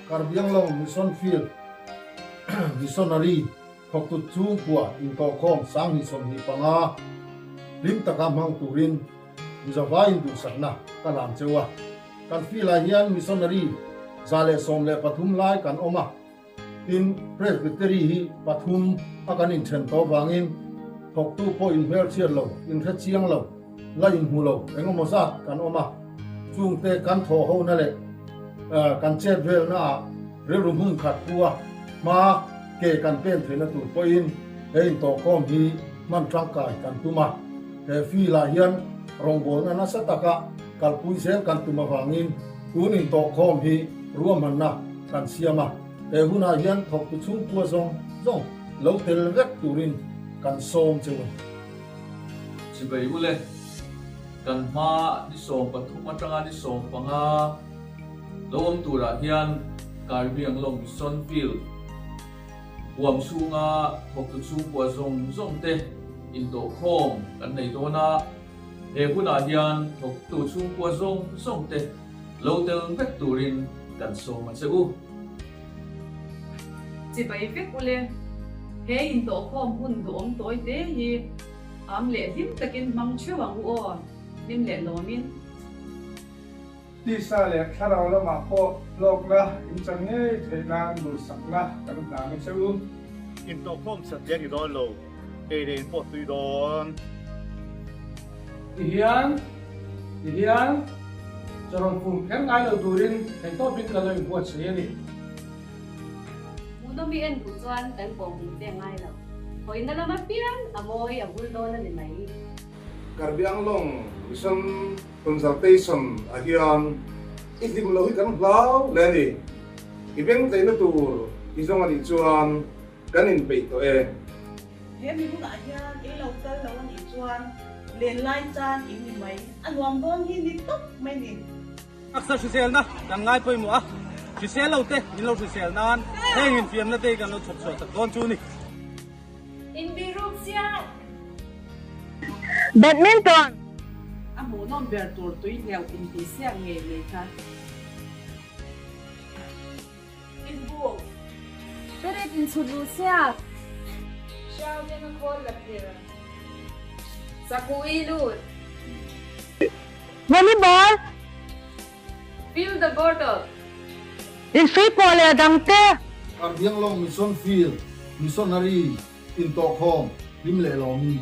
Karbianglong Mission Field Missionary thawktu chhungkua intawhkhawm 2025 hlim taka hmang turin Mizavaiin duhsakna ka hlan cheu a. Kan field-ah hian Missionary 113 lai kan awm a. Tin, Presbytery hi pathum a kan inthen tawh vangin thawktu pawh inhmelchhiat lo, inhre chiang lo, la inhmu lo engemaw zat kan awm a. Chungte kan thawh hona leh kan chet velna ah rilru hmun khat pu a hma ke kan pen theihna tur pawhin he intawhkhawm hi hman tangkai kan tum a. He field ah hian rawngbawlna nasa taka kalpui zel kan tum avangin tun intawhkhawm hi ruahmanna kan siam a, he hunah hian thawktu chhungkua zawng zawng lo tel vek turin kan sawm cheu a ni. Chivei ule, kan hma ni 13 atanga ni 15 lo awm turah hian Karbianglong Mission Field huam chhunga thawktu chhungkua zawng zawng te intawhkhawm kan nei dawn a, he hunah hian thawktu chhungkua zawng zawng te Lo tel vek turin kan sawm a che u. Chibai vek ule, he intawhkhawm hun duhawm tawi te hi am leh hlim takin hmang theuh ang u aw, hlim leh lawmin. Tisa leh thlarau lamah pawh hlawkna in chan ngei theih nan duhsakna kan hlan a che u. Intawhkhawm chat leh a ni dawn lo, ei leh in pawh tui dawn. Ti hian, ti hian chawrawn fum kher ngai lo turin theihtawpin ka lo inbuatsaih a ni. Hmuhnawm i en duh chuan kan kawhhmuh che ngai lo. Hawina lama piang a mawi a vul dawn a ni mai. Karbianglong Mission Consultation ah hian i hlim lo hi kan hlau hle a ni. I bengtleina tur i zawng a nih chuan Kan inpeih tawh e. He mi hunah hian ei lo kal lo a nih chuan lenlai chan in ni mai. A nuam dawn hi ni tawp mai ni. Taksa hriselna kan ngai pawimawh a, hrisel lo te min lo hrisel nan heng infiamna te hi kan lo chhawp chhuah tak dawn chu ni. Inbiruk chiah. Badminton. A hmuhnawm ber tur tui hleuh intihsiak ngei mai kha. Inbuk. Beret inchhut luh siak. Hriau keng a khawl la phir. Chakui lut. Volleyball. Fill the bottle. Inhrui pawh leh a dangte. Karbianglong Mission Field Missionary intawhkhawm hlim leh lawmin.